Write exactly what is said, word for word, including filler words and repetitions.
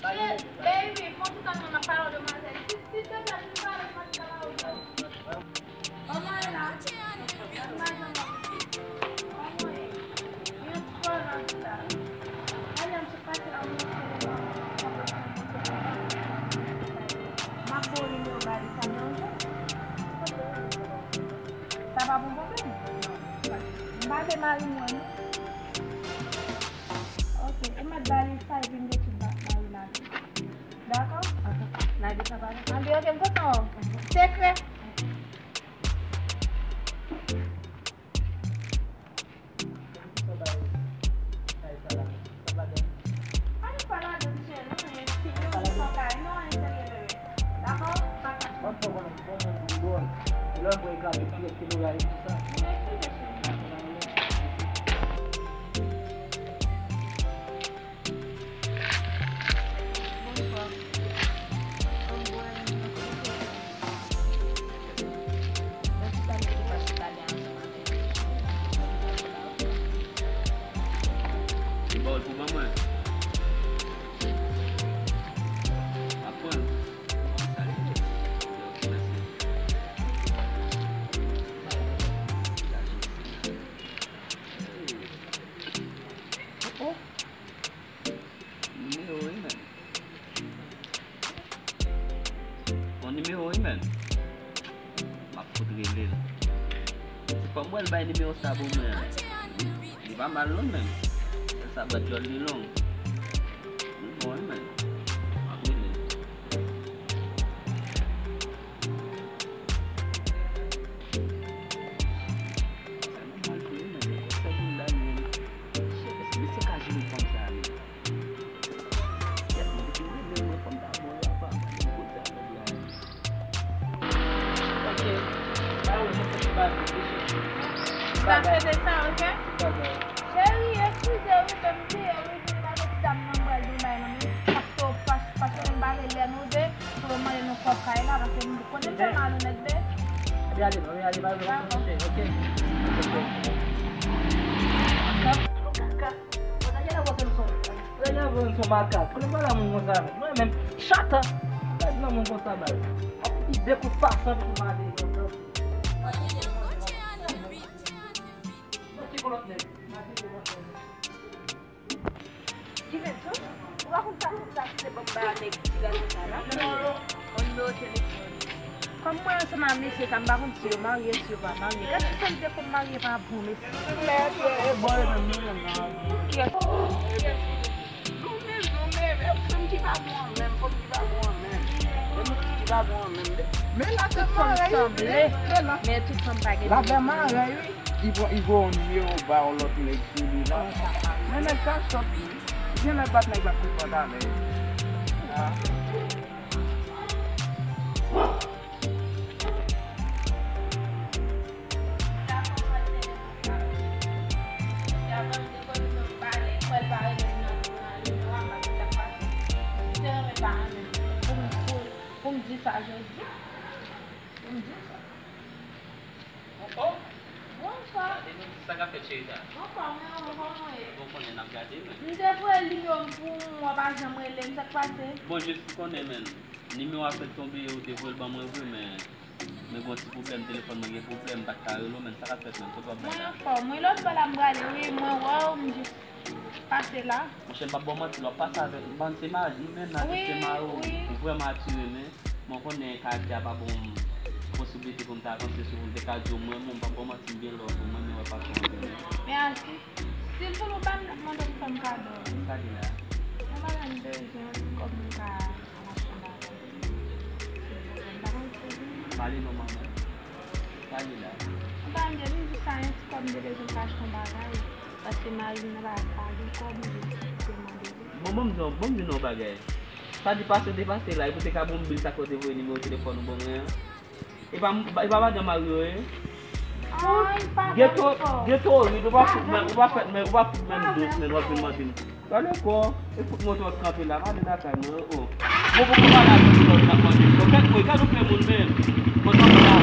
Baby, fon ti tan mwen ap pale w demwazèl. Si, silteplè, si w pale, mwen ap pale w. Kòman w ye la? Kòman w ye? Kòman w ye? Yon ti pwoblèm la. Gade m sou pase la, mwen se le mwen. M ap ba w nimewo Balis, sa deranje w? Sa pa bon pwoblèm? M pa vle mari m wè nou. Ok, ou mèt ba li sa epi m gen tout ba-, mari la. Dakò? Anben, ok, m kontan wè w. Sekrè. Pa gen pa ladan, misye, non, men si yo san kay, non, anyen serye, bebe. Dakò? Pa ka. Mwen fò konnen bon moun pou dwòl. Lè mwen eklate pyès ke nou rayi tout sa. M eskize, cheri. Bonswa. An, bon, an, an, kote w ye? Mwen ti pale de pase pale ansanm avè w. Li ba w l pou ban mwen. Aprann. Sa li ye. Mèsi. Oh, oh. Nimewo wi menm. Bon nimewo wi menm. M ap fout rele l. Ti fanm wè l bay nimewo sa pou mwen an. Li pa mal non menm. Sa bat djòl li long. Li bon wi menm. M ap rele l. Sa nòmal tou wi menm. Kòb sa pou l la menm. Mesye ka jere fanm sa menm. Kèt mwen, depi mwen menm mwen fanm ta bon la pa mwen kote a nèg la. Ok. Ba yo mwen fè ti bagay depi chèche. Sa se de sa, ok? Ti bagay. Cheri, eskize wi, men m bliye wi, vin pa gen ti dam nan m pral di w bay nan men. Paske w pas-, paske m pa vle lè nou de, pou yo mande nou kòb kay la, paske m konnen m fè malonèt, be. Epi ale non, ale ba yo chèche, ok? Ok. Kaka. Bon, nèg la vòlè m son, nèg la vòlè m son makak. Kote m pale a moun konsa, mwen menm, chata. Gad nan moun konsa, bay. Ap fouti de kout pasan pou mande yon tan. Mwen ki kolòt nèg. Mwen ki kolòt nèg. Dimension, ou pa konn sa, konn sa ki te ban m ba nèg ti gason sa la? Yon nimewo telefòn. Kòm mwen ansanm ak mesye sa, m pa konn si yo marye, si yo pa marye. Gad si sèl de fòm marye pa bon, mesye. Mèt, e bò yo menm nou menm nan. Kiyès? Kiyès ki di? Nou menm, nou menm. E fòm ki pa bon an menm, fòm ki pa bon an menm. E nou ki pa bon an menm. Men la tout fòm sanble. Men tout fòm pa gen. Lavè marèy, wi. Li pran, li voye yon nimewo ba yon lòt nèg sou li la. Men nèg sa sòt wi. Gen lè bat nèg la kout pantalon. Ah. Pou m di sa jodi. Pou m di sa. Oh, oh. Bonswa. Gade nou, sa k ap fèt, cheri ta? Anfòm, wi, anfòm, wi. Bon, konnen n ap gade, men. M te voye nimewo m pou ou, w pa janm rele m, sa k pase? Bon, jis pou konnen, men, nimewo a fèk tonbe, ou te voye l ban mwen vre, men, men gon ti pwoblèm, telefòn mwen gen pwoblèm, m pa t ka rele w, men sa k ap fèt, men, kote w ap bay la? Mwen anfòm, wi, lòt bò la m prale, wi, mwen wè w, m jis pase la. Monchè, m p ap ba w manti, lè w ap pase avèk m, se mari, nou menm nan, se mari w, ou vrèman atire, men. Mwen konnen karaktè a pa ban m posiblite pou m ta avanse sou ou, m te ka di w mwen menm, m p ap ba w manti, m byen love ou, mwen menm wè pa fè anpil. Mèsi. Si l pou nou ban m, n ap mande m fè m kado. Sa ki la? Yon bagay m bezwen, kòb m ka al achte yon bagay. Si w bezwen, m pa konn si w vini. Pale non, manman. Sa ki la? M pa vle di sa, yon ti kòb m te bezwen pou achte yon bagay. Paske mari m nan pa, pa gen kòb, m vin kite mande li. Bon, bon, m di, bon, m di nou yon bagay. Sa di pase, te pase la, epi w te ka ban m bil sa ke w te voye nimewo telefòn ou ban mwen an. E pa, e pa madanm mari w ye? Ay, pa gen to-, gen torid, ou pa fout men, ou pa fèt men, ou pa fout menm dous, men w ap vin mande m. Gade kò, e fout moto w ap kanpe la, pale lakay mwen, oh. Bon, bon, bon, pale avèk moun nan mande m. Bon, kèt mwen, gade w fè moun menm. Bon, nan moun la,